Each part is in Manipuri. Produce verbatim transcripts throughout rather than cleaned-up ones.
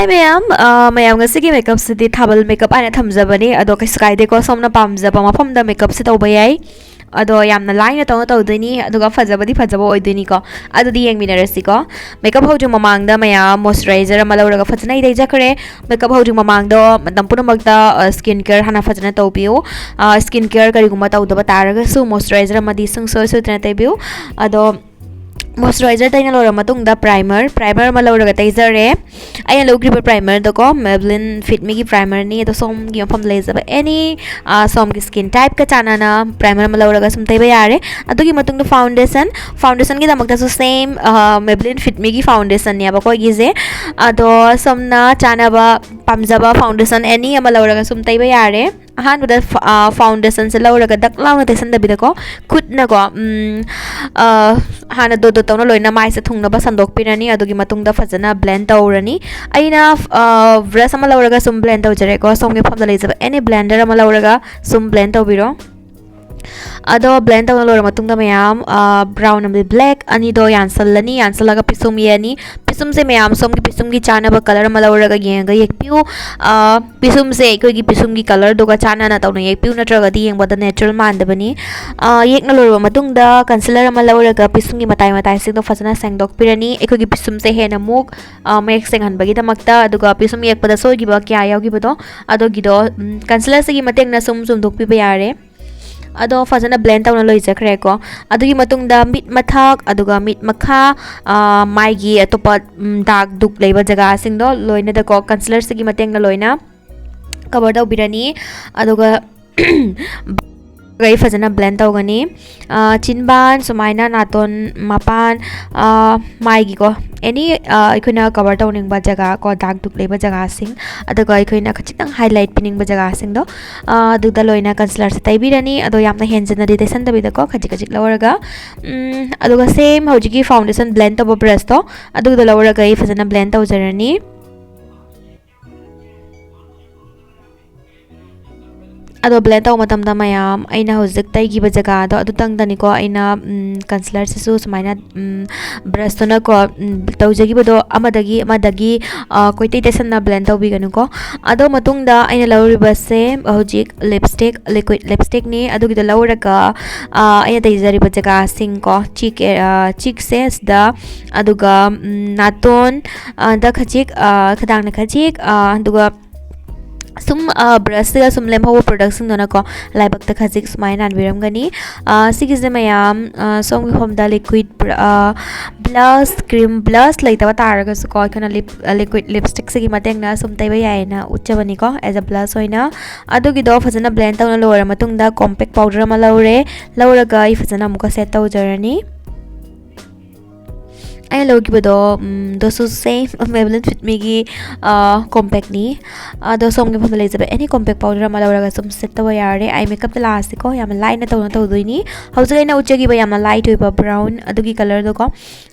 Hey ꯃꯌꯥꯝ, ꯑ, ꯃꯌꯥꯝ, ꯉꯁꯤꯒꯤ makeupꯁꯤꯗꯤ ꯊꯥꯕꯜ makeup ꯍꯥꯏꯅ ꯊꯝꯖꯕꯅꯤ꯫ ꯑꯗꯣ ꯀꯩꯁꯨ ꯀꯥꯏꯗꯦꯀꯣ, ꯁꯣꯝꯅ ꯄꯥꯝꯖꯕ ꯃꯐꯝꯗ makeupꯁꯦ ꯇꯧꯕ ꯌꯥꯏ꯫ ꯑꯗꯣ ꯌꯥꯝꯅ ꯂꯥꯏꯅ ꯇꯧꯅ ꯇꯧꯗꯣꯏꯅꯤ, ꯑꯗꯨꯒ ꯐꯖꯕꯗꯤ ꯐꯖꯕ ꯑꯣꯏꯗꯣꯏꯅꯤꯀꯣ꯫ ꯑꯗꯨꯗꯤ ꯌꯦꯡꯃꯤꯟꯅꯔꯁꯤꯀꯣ꯫ Makeup ꯍꯧꯗ꯭ꯔꯤ ꯃꯃꯥꯡꯗ ꯃꯌꯥꯝ moisturizer ꯑꯃ ꯂꯧꯔꯒ ꯐꯖꯅ ꯇꯩꯖꯈ꯭ꯔꯦ꯫ Makeup ꯍꯧꯗ꯭ꯔꯤ ꯃꯃꯥꯡꯗ ꯃꯇꯝ ꯄꯨꯝꯅꯃꯛꯇ, ꯑ, skin care ꯍꯥꯟꯅ ꯐꯖꯅ ꯇꯧꯕꯤꯌꯨ꯫ ꯑ, skin care ꯀꯔꯤꯒꯨꯝꯕ ꯇꯧꯗꯕ ꯇꯥꯔꯒꯁꯨ moisturizer ꯑꯃꯗꯤ ꯁꯨꯡꯁꯣꯏ ꯁꯣꯏꯗꯅ ꯇꯩꯕꯤꯌꯨ꯫ ꯑꯗꯣ moisturizer ꯇꯩꯅ ꯂꯣꯏꯔ ꯃꯇꯨꯡꯗ primer, primer ꯑꯃ ꯂꯧꯔꯒ ꯇꯩꯖꯔꯦ꯫ ꯑꯩꯅ ꯂꯧꯈ꯭ꯔꯤꯕ primerꯗꯣꯀꯣ, Maybelline Fit Meꯒꯤ primerꯅꯤ꯫ ꯑꯗꯣ ꯁꯣꯝꯒꯤ ꯃꯐꯝꯗ ꯂꯩꯖꯕ any, ꯑ, ꯁꯣꯝꯒꯤ skin typeꯀ ꯆꯥꯟꯅꯅ primer ꯑꯃ ꯂꯧꯔꯒ ꯁꯨꯝ ꯇꯩꯕ ꯌꯥꯔꯦ꯫ ꯑꯗꯨꯒꯤ ꯃꯇꯨꯡꯗ foundation, foundationꯒꯤꯗꯃꯛꯇꯁꯨ same, ꯑ, Maybelline Fit Meꯒꯤ foundationꯅꯦꯕꯀꯣ ꯑꯩꯒꯤꯁꯦ꯫ ꯑꯗꯣ ꯁꯣꯝꯅ ꯆꯥꯟꯅꯕ, ꯄꯥꯝꯖꯕ foundation any ꯑꯃ ꯂꯧꯔꯒ ꯁꯨꯝ ꯇꯩꯕ ꯌꯥꯔꯦ꯫ ꯑꯍꯥꯟꯕꯗ ꯐ-, ꯑ, foundationꯁꯦ ꯂꯧꯔꯒ ꯗꯛ ꯂꯥꯎꯅ ꯇꯩꯁꯟꯗꯕꯤꯗꯀꯣ, ꯈꯨꯠꯅꯀꯣ, ꯎꯝ, ꯑ, ꯍꯥꯟꯅ ꯗꯣꯠ ꯗꯣꯠ ꯇꯧꯅ ꯂꯣꯏꯅ ꯃꯥꯏꯁꯦ ꯊꯨꯡꯅꯕ ꯁꯟꯗꯣꯛꯄꯤꯔꯅꯤ꯫ ꯑꯗꯨꯒꯤ ꯃꯇꯨꯡꯗ ꯐꯖꯅ blend ꯇꯧꯔꯅꯤ꯫ ꯑꯩꯅ, ꯑ, brush ꯑꯃ ꯂꯧꯔꯒ ꯁꯨꯝ blend ꯇꯧꯖꯔꯦꯀꯣ꯫ ꯁꯣꯝꯒꯤ ꯃꯐꯝꯗ ꯂꯩꯖꯕ any blender ꯑꯃ ꯂꯧꯔꯒ ꯁꯨꯝ blend ꯇꯧꯕꯤꯔꯣ꯫ ꯑꯗꯣ blend ꯇꯧꯅ ꯂꯣꯏꯔ ꯃꯇꯨꯡꯗ ꯃꯌꯥꯝ, ꯑ, brown ꯑꯃꯗꯤ black ꯑꯅꯤꯗꯣ ꯌꯥꯟꯁꯜꯂꯅꯤ꯫ ꯌꯥꯟꯁꯜꯂꯒ ꯄꯤꯁꯨꯝ ꯌꯦꯛꯑꯅꯤ꯫ ꯄꯤꯁꯨꯝꯁꯦ ꯃꯌꯥꯝ ꯁꯣꯝꯒꯤ ꯄꯤꯁꯨꯝꯒꯤ ꯆꯥꯅꯕ colour ꯑꯃ ꯂꯧꯔꯒ ꯌꯦꯡꯉꯒ ꯌꯦꯛꯄꯤꯌꯨ꯫ ꯑ, ꯄꯤꯁꯨꯝꯁꯦ ꯑꯩꯈꯣꯏꯒꯤ ꯄꯤꯁꯨꯝꯒꯤ colourꯗꯨꯒ ꯆꯥꯟꯅꯅ ꯇꯧꯅ ꯌꯦꯛꯄꯤꯌꯨ, ꯅꯠꯇ꯭ꯔꯒꯗꯤ ꯌꯦꯡꯕꯗ natural ꯃꯥꯟꯗꯕꯅꯤ꯫ ꯑ, ꯌꯦꯛꯅ ꯂꯣꯏꯔꯕ ꯃꯇꯨꯡꯗ concealer ꯑꯃ ꯂꯧꯔꯒ ꯄꯤꯁꯨꯝꯒꯤ ꯃꯇꯥꯏ ꯃꯇꯥꯏꯁꯤꯡꯗꯣ ꯐꯖꯅ ꯁꯦꯡꯗꯣꯛꯄꯤꯔꯅꯤ꯫ ꯑꯩꯈꯣꯏꯒꯤ ꯄꯤꯁꯨꯝꯁꯦ ꯍꯦꯟꯅ ꯑꯃꯨꯛ, ꯑ, ꯃꯌꯦꯛ ꯁꯦꯡꯍꯟꯕꯒꯤꯗꯃꯛꯇ, ꯑꯗꯨꯒ ꯄꯤꯁꯨꯝ ꯌꯦꯛꯄꯗ ꯁꯣꯏꯈꯤꯕ ꯀꯌꯥ ꯌꯥꯎꯈꯤꯕꯗꯣ, ꯑꯗꯨꯒꯤꯗꯣ, ꯎꯝ, concealerꯁꯤꯒꯤ ꯃꯇꯦꯡꯅ ꯁꯨꯝ ꯆꯨꯝꯊꯣꯛꯄꯤꯕ ꯌꯥꯔꯦ꯫ ꯑꯗꯣ ꯐꯖꯅ blend ꯇꯧꯅ ꯂꯣꯏꯖꯈ꯭ꯔꯦꯀꯣ꯫ ꯑꯗꯨꯒꯤ ꯃꯇꯨꯡꯗ ꯃꯤꯠ ꯃꯊꯛ, ꯑꯗꯨꯒ ꯃꯤꯠ ꯃꯈꯥ, ꯑ, ꯃꯥꯏꯒꯤ ꯑꯇꯣꯞꯄ, ꯎꯝ, ꯗꯥꯛ ꯗꯨꯛ ꯂꯩꯕ ꯖꯒꯥꯁꯤꯡꯗꯣ ꯂꯣꯏꯅꯗꯀꯣ concealerꯁꯤꯒꯤ ꯃꯇꯦꯡꯅ ꯂꯣꯏꯅ cover ꯇꯧꯕꯤꯔꯅꯤ꯫ ꯑꯗꯨꯒ ꯑꯩ ꯐꯖꯅ blend ꯇꯧꯒꯅꯤ꯫ ꯑ, ꯆꯤꯟꯕꯥꯟ, ꯁꯨꯃꯥꯏꯅ ꯅꯥꯇꯣꯟ ꯃꯄꯥꯟ, ꯑ, ꯃꯥꯏꯒꯤꯀꯣ, any, ꯑ, ꯑꯩꯈꯣꯏꯅ cover ꯇꯧꯅꯤꯡꯕ ꯖꯒꯥ ꯀꯣ, ꯗꯥꯛ ꯗꯨꯛ ꯂꯩꯕ ꯖꯒꯥꯁꯤꯡ, ꯑꯗꯨꯒ ꯑꯩꯈꯣꯏꯅ ꯈꯖꯤꯛꯇꯪ highlight ꯄꯤꯅꯤꯡꯕ ꯖꯒꯥꯁꯤꯡꯗꯣ, ꯑ, ꯑꯗꯨꯗ ꯂꯣꯏꯅ concealerꯁꯦ ꯇꯩꯕꯤꯔꯅꯤ꯫ ꯑꯗꯣ ꯌꯥꯝꯅ ꯍꯦꯟꯖꯤꯟꯅꯗꯤ ꯇꯩꯁꯟꯗꯕꯤꯗꯀꯣ, ꯈꯖꯤꯛ ꯈꯖꯤꯛ ꯂꯧꯔꯒ, ꯎꯝ, ꯑꯗꯨꯒ same ꯍꯧꯖꯤꯛꯀꯤ foundation blend ꯇꯧꯕ brushꯇꯣ, ꯑꯗꯨꯗꯣ ꯂꯧꯔꯒ ꯑꯩ ꯐꯖꯅ blend ꯇꯧꯖꯔꯅꯤ꯫ ꯑꯗꯣ ꯕ꯭ꯂꯦꯟ ꯇꯧꯕ ꯃꯇꯝꯗ ꯃꯌꯥꯝ, ꯑꯩꯅ ꯍꯧꯖꯤꯛ ꯇꯩꯈꯤꯕ ꯖꯒꯥꯗꯣ ꯑꯗꯨꯇꯪꯗꯅꯤꯀꯣ ꯑꯩꯅ ꯀꯟꯁꯤꯂꯔꯁꯤꯁꯨ ꯁꯨꯃꯥꯏꯅ ꯕ꯭ꯔꯁꯇꯨꯅꯀꯣ ꯇꯧꯖꯈꯤꯕꯗꯣ, ꯑꯃꯗꯒꯤ ꯑꯃꯗꯒꯤ ꯀꯣꯏꯇꯩ ꯇꯩꯁꯟꯅ ꯕ꯭ꯂꯦꯟ ꯇꯧꯕꯤꯒꯅꯨꯀꯣ꯫ ꯑꯗꯣ ꯃꯇꯨꯡꯗ ꯑꯩꯅ ꯂꯧꯔꯤꯕꯁꯦ ꯍꯧꯖꯤꯛ ꯂꯤꯞꯁꯇꯤꯛ, ꯂꯤꯀ꯭ꯋꯤꯠ ꯂꯤꯞꯁꯇꯤꯛꯅꯤ꯫ ꯑꯗꯨꯒꯤꯗꯣ ꯂꯧꯔꯒ ꯑꯩꯅ ꯇꯩꯖꯔꯤꯕ ꯖꯒꯥꯁꯤꯡꯀꯣ, ꯆꯤꯛ ꯆꯤꯛꯁꯦ ꯁꯤꯗ, ꯑꯗꯨꯒ ꯅꯥꯇꯣꯟ ꯗ ꯈꯖꯤꯛ, ꯈꯗꯥꯡꯅ ꯈꯖꯤꯛ, ꯑꯗꯨꯒ ꯁꯨꯝ ꯕ꯭ꯔꯁꯁꯤꯒ ꯁꯨꯝ ꯂꯦꯝꯍꯧꯕ ꯄ꯭ꯔꯗꯛꯁꯤꯡꯗꯨꯅꯀꯣ ꯂꯥꯏꯕꯛꯇ ꯈꯖꯤꯛ ꯁꯨꯃꯥꯏꯅ ꯅꯥꯟꯕꯤꯔꯝꯒꯅꯤ꯫ ꯁꯤꯒꯤꯁꯦ ꯃꯌꯥꯝ, ꯁꯣꯝꯒꯤ ꯃꯐꯝꯗ ꯂꯤꯀ꯭ꯋꯤꯠ ꯕ꯭ꯂꯁ, ꯀ꯭ꯔꯤꯝ ꯕ꯭ꯂꯁ ꯂꯩꯇꯕ ꯇꯥꯔꯒꯁꯨꯀꯣ, ꯑꯩꯈꯣꯏꯅ ꯂꯤꯞ ꯂꯤꯀ꯭ꯋꯤꯠ ꯂꯤꯞꯁꯇꯤꯛꯁꯤꯒꯤ ꯃꯇꯦꯡꯅ ꯁꯨꯝ ꯇꯩꯕ ꯌꯥꯏꯌꯦꯅ ꯎꯠꯆꯕꯅꯤꯀꯣ, as a blush ꯑꯣꯏꯅ꯫ ꯑꯗꯨꯒꯤꯗꯣ ꯐꯖꯅ ꯕ꯭ꯂꯦꯟ ꯇꯧꯅ ꯂꯣꯏꯔ ꯃꯇꯨꯡꯗ ꯀꯣꯝꯄꯦꯛ ꯄꯥꯎꯗꯔ ꯑꯃ ꯂꯧꯔꯦ꯫ ꯂꯧꯔꯒ ꯑꯩ ꯐꯖꯅ ꯑꯃꯨꯛꯀ ꯁꯦꯠ ꯇꯧꯖꯔꯅꯤ꯫ ꯑꯩꯅ ꯂꯧꯈꯤꯕꯗꯣ ꯗꯣꯁꯨ ꯁꯦꯝ ꯃꯦꯕꯂꯤꯟ ꯐꯤꯠꯃꯤꯒꯤ ꯀꯣꯝꯄꯦꯛꯅꯤ꯫ ꯑꯗꯣ ꯁꯣꯝꯒꯤ ꯃꯐꯝꯗ ꯂꯩꯖꯕ ꯑꯦꯅꯤ ꯀꯣꯝꯄꯦꯛ ꯄꯥꯎꯗꯔ ꯑꯃ ꯂꯧꯔꯒ ꯁꯨꯝ ꯁꯦꯠ ꯇꯧꯕ ꯌꯥꯔꯦ꯫ ꯑꯥꯏ ꯃꯦꯀꯞꯇ ꯂꯥꯛꯑꯁꯤꯀꯣ, ꯌꯥꯝꯅ ꯂꯥꯏꯅ ꯇꯧꯅ ꯇꯧꯗꯣꯏꯅꯤ꯫ ꯍꯧꯖꯤꯛ ꯑꯩꯅ ꯎꯠꯆꯈꯤꯕ ꯌꯥꯝꯅ ꯂꯥꯏꯠ ꯑꯣꯏꯕ ꯕ꯭ꯔꯥꯎꯟ ꯑꯗꯨꯒꯤ ꯀꯂꯔꯗꯣꯀꯣ,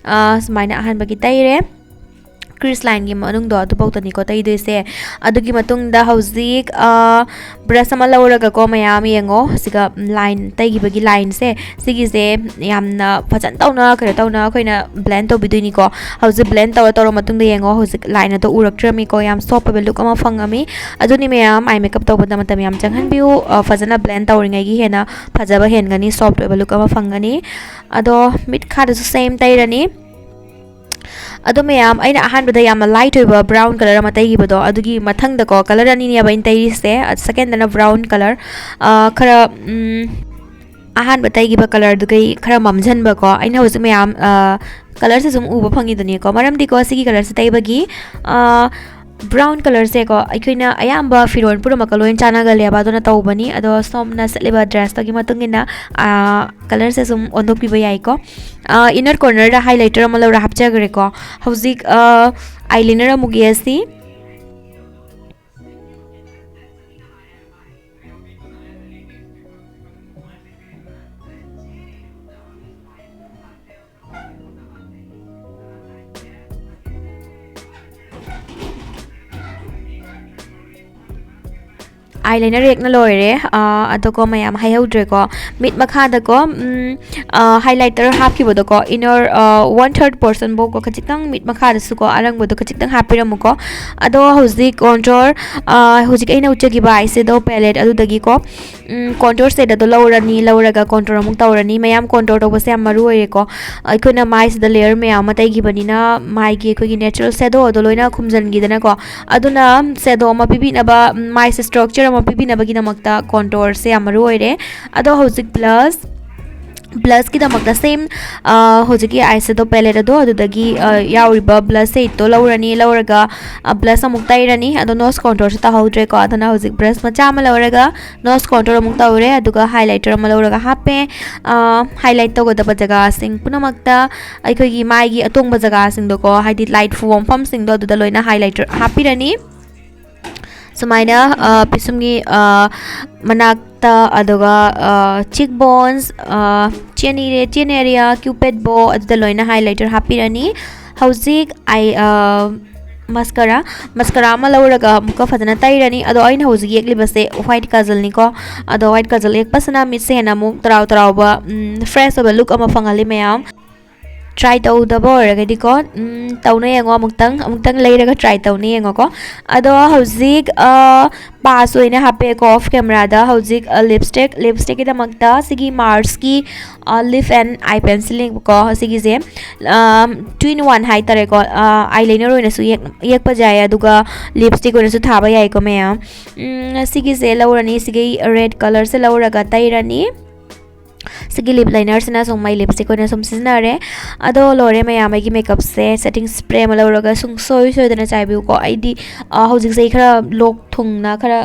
ꯁꯨꯃꯥꯏꯅ ꯑꯍꯥꯟꯕꯒꯤ ꯇꯩꯔꯦ꯫ ꯀ꯭ꯔꯤꯁ ꯂꯥꯏꯟꯒꯤ ꯃꯅꯨꯡꯗꯣ ꯑꯗꯨꯐꯥꯎꯗꯅꯤꯀꯣ ꯇꯩꯗꯣꯏꯁꯦ꯫ ꯑꯗꯨꯒꯤ ꯃꯇꯨꯡꯗ ꯍꯧꯖꯤꯛ ꯕ꯭ꯔꯁ ꯑꯃ ꯂꯧꯔꯒꯀꯣ, ꯃꯌꯥꯝ ꯌꯦꯡꯉꯣ, ꯁꯤꯒ ꯂꯥꯏꯟ ꯇꯩꯈꯤꯕꯒꯤ ꯂꯥꯏꯟꯁꯦ, ꯁꯤꯒꯤꯁꯦ ꯌꯥꯝꯅ ꯐꯖꯅ ꯇꯧꯅ, ꯀꯩꯅꯣ ꯇꯧꯅ ꯑꯩꯈꯣꯏꯅ ꯕ꯭ꯂꯦꯟ ꯇꯧꯕꯤꯗꯣꯏꯅꯤꯀꯣ꯫ ꯍꯧꯖꯤꯛ ꯕ꯭ꯂꯦꯟ ꯇꯧꯔ ꯇꯧꯔ ꯃꯇꯨꯡꯗ ꯌꯦꯡꯉꯣ, ꯍꯧꯖꯤꯛ ꯂꯥꯏꯟ ꯑꯗꯣ ꯎꯔꯛꯇ꯭ꯔꯃꯤꯀꯣ, ꯌꯥꯝ ꯁꯣꯐ ꯑꯣꯏꯕ ꯂꯨꯛ ꯑꯃ ꯐꯪꯉꯝꯃꯤ꯫ ꯑꯗꯨꯅꯤ ꯃꯌꯥꯝ, ꯑꯥꯏ ꯃꯦꯀꯞ ꯇꯧꯕꯗ ꯃꯇꯝ ꯌꯥꯝ ꯆꯪꯍꯟꯕꯤꯌꯨ꯫ ꯐꯖꯅ ꯕ꯭ꯂꯦꯟ ꯇꯧꯔꯤꯉꯩꯒꯤ ꯍꯦꯟꯅ ꯐꯖꯕ ꯍꯦꯟꯒꯅꯤ, ꯁꯣꯐ ꯑꯣꯏꯕ ꯂꯨꯛ ꯑꯃ ꯐꯪꯒꯅꯤ꯫ ꯑꯗꯣ ꯃꯤꯠ ꯈꯥꯗꯁꯨ ꯁꯦꯝ ꯇꯩꯔꯅꯤ꯫ ꯑꯗꯣ ꯃꯌꯥꯝ, ꯑꯩꯅ ꯑꯍꯥꯟꯕꯗ ꯌꯥꯝꯅ ꯂꯥꯏꯠ ꯑꯣꯏꯕ ꯕ꯭ꯔꯥꯎꯟ ꯀꯂꯔ ꯑꯃ ꯇꯩꯈꯤꯕꯗꯣ, ꯑꯗꯨꯒꯤ ꯃꯊꯪꯗꯀꯣ, ꯀꯂꯔ ꯑꯅꯤꯅꯦꯕ ꯑꯩꯅ ꯇꯩꯔꯤꯁꯦ꯫ ꯁꯦꯀꯦꯟꯗꯅ ꯕ꯭ꯔꯥꯎꯟ ꯀꯂꯔ, ꯈꯔ, ꯎꯝ, ꯑꯍꯥꯟꯕ ꯇꯩꯈꯤꯕ ꯀꯂꯔꯗꯨꯒꯩ ꯈꯔ ꯃꯝꯁꯤꯟꯕꯀꯣ꯫ ꯑꯩꯅ ꯍꯧꯖꯤꯛ ꯃꯌꯥꯝ, ꯀꯂꯔꯁꯦ ꯁꯨꯝ ꯎꯕ ꯐꯪꯉꯤꯗꯨꯅꯤꯀꯣ꯫ ꯃꯔꯝꯗꯤꯀꯣ, ꯁꯤꯒꯤ ꯀꯂꯔꯁꯦ ꯇꯩꯕꯒꯤ, ꯕ꯭ꯔꯥꯎꯟ ꯀꯂꯔꯁꯦꯀꯣ, ꯑꯩꯈꯣꯏꯅ ꯑꯌꯥꯝꯕ ꯐꯤꯔꯣꯜ ꯄꯨꯝꯅꯃꯛꯀ ꯂꯣꯏ ꯆꯥꯟꯅꯒꯜꯂꯦꯕ, ꯑꯗꯨꯅ ꯇꯧꯕꯅꯤ꯫ ꯑꯗꯣ ꯁꯣꯝꯅ ꯁꯦꯠꯂꯤꯕ ꯗ꯭ꯔꯦꯁꯇꯨꯒꯤ ꯃꯇꯨꯡ ꯏꯟꯅ ꯀꯂꯔꯁꯦ ꯁꯨꯝ ꯑꯣꯟꯊꯣꯛꯄꯤꯕ ꯌꯥꯏꯀꯣ꯫ ꯏꯟꯅꯔ ꯀꯣꯔꯅꯔꯗ ꯍꯥꯏꯂꯥꯏꯇꯔ ꯑꯃ ꯂꯧꯔ ꯍꯥꯞꯆꯈ꯭ꯔꯦꯀꯣ꯫ ꯍꯧꯖꯤꯛ ꯑꯥꯏꯂꯤꯅꯔ ꯑꯃꯨꯛ ꯌꯦꯁꯤ꯫ Eyeliner ꯌꯦꯛꯅ ꯂꯣꯏꯔꯦ꯫ ꯑꯗꯨꯒ ꯃꯌꯥꯝ ꯍꯥꯏꯍꯧꯗ꯭ꯔꯦꯀꯣ, ꯃꯤꯠ ꯃꯈꯥꯗꯀꯣ ꯍꯥꯏꯂꯥꯏꯇꯔ ꯍꯥꯞꯈꯤꯕꯗꯣꯀꯣ, ꯏꯅꯔ ꯋꯥꯟ ꯊꯥꯔꯠ ꯄꯣꯔꯁꯟꯐꯧꯀꯣ ꯈꯖꯤꯛꯇꯪ ꯃꯤꯠ ꯃꯈꯥꯗꯁꯨꯀꯣ ꯑꯔꯪꯕꯗꯣ ꯈꯖꯤꯛꯇꯪ ꯍꯥꯞꯄꯤꯔꯝꯃꯨꯀꯣ꯫ ꯑꯗꯣ ꯍꯧꯖꯤꯛ ꯀꯣꯟꯇ꯭ꯔꯣꯔ, ꯍꯧꯖꯤꯛ ꯑꯩꯅ ꯎꯠꯆꯈꯤꯕ ꯑꯥꯏ ꯁꯦꯗꯣ ꯄꯦꯂꯦꯠ ꯑꯗꯨꯗꯒꯤꯀꯣ ꯀꯣꯟꯇ꯭ꯔꯣꯔ ꯁꯦꯠ ꯑꯗꯣ ꯂꯧꯔꯅꯤ꯫ ꯂꯧꯔꯒ ꯀꯣꯟꯇ꯭ꯔꯣꯔ ꯑꯃꯨꯛ ꯇꯧꯔꯅꯤ꯫ ꯃꯌꯥꯝ ꯀꯣꯟꯇ꯭ꯔꯣꯔ ꯇꯧꯕꯁꯦ ꯌꯥꯝ ꯃꯔꯨ ꯑꯣꯏꯔꯦꯀꯣ꯫ ꯑꯩꯈꯣꯏꯅ ꯃꯥꯏꯁꯤꯗ ꯂꯦꯌꯔ ꯃꯌꯥꯝ ꯑꯃ ꯇꯩꯈꯤꯕꯅꯤꯅ ꯃꯥꯏꯒꯤ ꯑꯩꯈꯣꯏꯒꯤ ꯅꯦꯆꯔꯦꯜ ꯁꯦꯗꯣ ꯑꯗꯣ ꯂꯣꯏꯅ ꯈꯨꯝꯖꯤꯟꯈꯤꯗꯅꯀꯣ꯫ ꯑꯗꯨꯅ ꯁꯦꯗꯣ ꯑꯃ ꯄꯤꯕꯤꯅꯕ, ꯃꯥꯏꯁꯦ ꯁ꯭ꯇ꯭ꯔꯛꯆꯔ ꯑꯃ ꯄꯤꯕꯤꯅꯕꯒꯤꯗꯃꯛꯇ ꯀꯣꯟꯇ꯭ꯔꯣꯔꯁꯦ ꯌꯥꯝ ꯃꯔꯨ ꯑꯣꯏꯔꯦ꯫ ꯑꯗꯣ ꯍꯧꯖꯤꯛ ꯕ꯭ꯂꯁ ꯕ꯭ꯂꯁꯀꯤꯗꯃꯛꯇ ꯁꯦꯝ ꯍꯧꯖꯤꯛꯀꯤ ꯑꯥꯏ ꯁꯦꯗꯣ ꯄꯦꯂꯦꯠ ꯑꯗꯣ ꯑꯗꯨꯗꯒꯤ ꯌꯥꯎꯔꯤꯕ ꯕ꯭ꯂꯁ ꯁꯦꯠꯇꯣ ꯂꯧꯔꯅꯤ꯫ ꯂꯧꯔꯒ ꯕ꯭ꯂꯁ ꯑꯃꯨꯛ ꯇꯩꯔꯅꯤ꯫ ꯑꯗꯣ ꯅꯣꯁ ꯀꯣꯟꯇ꯭ꯔꯣꯔꯁꯨ ꯇꯧꯍꯧꯗ꯭ꯔꯦꯀꯣ꯫ ꯑꯗꯨꯅ ꯍꯧꯖꯤꯛ ꯕ꯭ꯔꯁ ꯃꯆꯥ ꯑꯃ ꯂꯧꯔꯒ ꯅꯣꯁ ꯀꯣꯟꯇ꯭ꯔꯣꯔ ꯑꯃꯨꯛ ꯇꯧꯔꯦ꯫ ꯑꯗꯨꯒ ꯍꯥꯏꯂꯥꯏꯇꯔ ꯑꯃ ꯂꯧꯔꯒ ꯍꯥꯞꯄꯦ꯫ ꯍꯥꯏꯂꯥꯏꯠ ꯇꯧꯒꯗꯕ ꯖꯒꯥꯁꯤꯡ ꯄꯨꯝꯅꯃꯛꯇ ꯑꯩꯈꯣꯏꯒꯤ ꯃꯥꯏꯒꯤ ꯑꯇꯣꯡꯕ ꯖꯒꯥꯁꯤꯡꯗꯣꯀꯣ, ꯍꯥꯏꯗꯤ ꯂꯥꯏꯠ ꯐꯨꯕ ꯃꯐꯝꯁꯤꯡꯗꯣ, ꯑꯗꯨꯗ ꯂꯣꯏꯅ ꯍꯥꯏꯂꯥꯏꯇꯔ ꯍꯥꯞꯄꯤꯔꯅꯤ꯫ ꯁꯨꯃꯥꯏꯅ ꯄꯤꯁꯨꯝꯒꯤ ꯃꯅꯥꯛꯇ, ꯑꯗꯨꯒ ꯆꯤꯛ ꯕꯣꯟꯁ, ꯆꯤꯟ ꯑꯦꯔꯤꯌꯥ, ꯀ꯭ꯌꯨꯄꯦꯠ ꯕꯣ, ꯑꯗꯨꯗ ꯂꯣꯏꯅ ꯍꯥꯏꯂꯥꯏꯇꯔ ꯍꯥꯞꯄꯤꯔꯅꯤ꯫ ꯍꯧꯖꯤꯛ ꯑꯩ ꯃꯁꯀꯔꯥ ꯃꯁꯀꯔꯥ ꯑꯃ ꯂꯧꯔꯒ ꯑꯃꯨꯛꯀ ꯐꯖꯅ ꯇꯩꯔꯅꯤ꯫ ꯑꯗꯣ ꯑꯩꯅ ꯍꯧꯖꯤꯛ ꯌꯦꯛꯂꯤꯕꯁꯦ ꯋꯥꯏꯠ ꯀꯖꯜꯅꯤꯀꯣ꯫ ꯑꯗꯣ ꯋꯥꯏꯠ ꯀꯖꯜ ꯌꯦꯛꯄꯁꯤꯅ ꯃꯤꯠꯁꯦ ꯍꯦꯟꯅ ꯑꯃꯨꯛ ꯇꯔꯥꯎ ꯇꯔꯥꯎꯕ, ꯐ꯭ꯔꯦꯁ ꯑꯣꯏꯕ ꯂꯨꯛ ꯑꯃ ꯐꯪꯍꯜꯂꯤ ꯃꯌꯥꯝ꯫ ꯇ꯭ꯔꯥꯏ ꯇꯧꯗꯕ ꯑꯣꯏꯔꯒꯗꯤꯀꯣ, ꯇꯧꯅ ꯌꯦꯡꯉꯣ, ꯑꯃꯨꯛꯇꯪ ꯑꯃꯨꯛꯇꯪ ꯂꯩꯔꯒ ꯇ꯭ꯔꯥꯏ ꯇꯧꯅ ꯌꯦꯡꯉꯣꯀꯣ꯫ ꯑꯗꯣ ꯍꯧꯖꯤꯛ ꯄꯥꯁ ꯑꯣꯏꯅ ꯍꯥꯞꯄꯦꯀꯣ ꯑꯣꯐ ꯀꯦꯃꯦꯔꯥꯗ꯫ ꯍꯧꯖꯤꯛ ꯂꯤꯞꯁꯇꯤꯛ ꯂꯤꯞꯁꯇꯤꯛꯀꯤꯗꯃꯛꯇ ꯁꯤꯒꯤ ꯃꯥꯔꯁꯀꯤ ꯂꯤꯞ ꯑꯦꯟ ꯑꯥꯏ ꯄꯦꯟꯁꯤꯜꯅꯤꯕꯀꯣ꯫ ꯁꯤꯒꯤꯁꯦ ꯇꯨ ꯏꯟ ꯋꯥꯟ ꯍꯥꯏꯇꯥꯔꯦꯀꯣ꯫ ꯑꯥꯏ ꯂꯥꯏꯅꯔ ꯑꯣꯏꯅꯁꯨ ꯌꯦꯛꯄꯁꯨ ꯌꯥꯏ, ꯑꯗꯨꯒ ꯂꯤꯞꯁꯇꯤꯛ ꯑꯣꯏꯅꯁꯨ ꯊꯥꯕ ꯌꯥꯏꯀꯣ ꯃꯌꯥꯝ꯫ ꯁꯤꯒꯤꯁꯦ ꯂꯧꯔꯅꯤ, ꯁꯤꯒꯤ ꯔꯦꯗ ꯀꯂꯔꯁꯦ ꯂꯧꯔꯒ ꯇꯩꯔꯅꯤ꯫ ꯁꯤꯒꯤ ꯂꯤꯞ ꯂꯥꯏꯅꯔꯁꯤꯅ ꯁꯨꯝ ꯑꯩ ꯂꯤꯞꯁꯇꯤꯛ ꯑꯣꯏꯅ ꯁꯨꯝ ꯁꯤꯖꯤꯟꯅꯔꯦ꯫ ꯑꯗꯣ ꯂꯣꯏꯔꯦ ꯃꯌꯥꯝ, ꯑꯩꯒꯤ ꯃꯦꯀꯞꯁꯦ꯫ ꯁꯦꯇꯤꯡ ꯁ꯭ꯄ꯭ꯔꯦ ꯑꯃ ꯂꯧꯔꯒ ꯁꯨꯡꯁꯣꯏ ꯁꯣꯏꯗꯅ ꯆꯥꯏꯕꯤꯌꯨꯀꯣ꯫ ꯑꯩꯗꯤ ꯍꯧꯖꯤꯛꯁꯦ ꯑꯩ ꯈꯔ ꯂꯣꯛ ꯊꯨꯡꯅ ꯈꯔ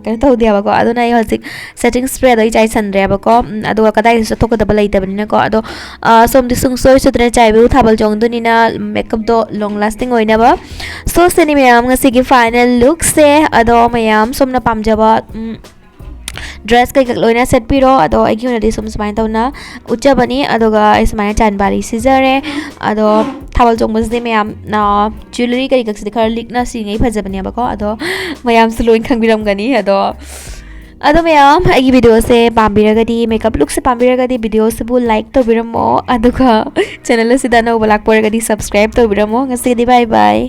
ꯀꯩꯅꯣ ꯇꯧꯗꯦꯕꯀꯣ꯫ ꯑꯗꯨꯅ ꯑꯩ ꯍꯧꯖꯤꯛ ꯁꯦꯇꯤꯡ ꯁ꯭ꯄ꯭ꯔꯦꯗꯣ ꯑꯩ ꯆꯥꯏꯁꯟꯗ꯭ꯔꯦꯕꯀꯣ꯫ ꯑꯗꯨꯒ ꯀꯗꯥꯏꯗꯁꯨ ꯆꯠꯊꯣꯛꯀꯗꯕ ꯂꯩꯇꯕꯅꯤꯅꯀꯣ꯫ ꯑꯗꯣ ꯁꯣꯝꯗꯤ ꯁꯨꯡꯁꯣꯏ ꯁꯣꯏꯗꯅ ꯆꯥꯏꯕꯤꯌꯨ, ꯊꯥꯕꯜ ꯆꯣꯡꯗꯣꯏꯅꯤꯅ ꯃꯦꯀꯞꯇꯣ ꯂꯣꯡ ꯂꯥꯁꯇꯤꯡ ꯑꯣꯏꯅꯕ꯫ ꯁꯣ ꯁꯤꯅꯤ ꯃꯌꯥꯝ ꯉꯁꯤꯒꯤ ꯐꯥꯏꯅꯦꯜ ꯂꯨꯛꯁꯦ꯫ ꯑꯗꯣ ꯃꯌꯥꯝ ꯁꯣꯝꯅ ꯄꯥꯝꯖꯕ ꯗ꯭ꯔꯦꯁ ꯀꯩꯀꯩ ꯂꯣꯏꯅ ꯁꯦꯠꯄꯤꯔꯣ꯫ ꯑꯗꯣ ꯑꯩꯒꯤ ꯑꯣꯏꯅꯗꯤ ꯁꯨꯝ ꯁꯨꯃꯥꯏꯅ ꯇꯧꯅ ꯎꯠꯆꯕꯅꯤ꯫ ꯑꯗꯨꯒ ꯑꯩ ꯁꯨꯃꯥꯏꯅ ꯆꯥꯟꯕꯥꯂꯤ ꯁꯤꯖꯔꯦ꯫ ꯑꯗꯣ ꯊꯥꯕꯜ ꯆꯣꯡꯕꯁꯤꯗꯤ ꯃꯌꯥꯝꯅ ꯖ꯭ꯋꯦꯂꯔꯤ ꯀꯩꯀꯩꯁꯤꯗꯤ ꯈꯔ ꯂꯤꯛꯅ ꯁꯤꯔꯤꯉꯩ ꯐꯖꯕꯅꯦꯕꯀꯣ꯫ ꯑꯗꯣ ꯃꯌꯥꯝꯁꯨ ꯂꯣꯏ ꯈꯪꯕꯤꯔꯝꯒꯅꯤ꯫ ꯑꯗꯣ ꯑꯗꯣ ꯃꯌꯥꯝ, ꯑꯩꯒꯤ ꯚꯤꯗꯤꯑꯣꯁꯦ ꯄꯥꯝꯕꯤꯔꯒꯗꯤ, ꯃꯦꯀꯞ ꯂꯨꯛꯁꯦ ꯄꯥꯝꯕꯤꯔꯒꯗꯤ, ꯚꯤꯗꯤꯑꯣꯁꯤꯕꯨ ꯂꯥꯏꯛ ꯇꯧꯕꯤꯔꯝꯃꯣ꯫ ꯑꯗꯨꯒ ꯆꯦꯅꯦꯜ ꯑꯁꯤꯗ ꯑꯅꯧꯕ ꯂꯥꯛꯄ ꯑꯣꯏꯔꯒꯗꯤ ꯁꯕꯁꯀ꯭ꯔꯥꯏꯕ ꯇꯧꯕꯤꯔꯝꯃꯣ꯫ ꯉꯁꯤꯒꯤꯗꯤ ꯕꯥꯏ ꯕꯥꯏ꯫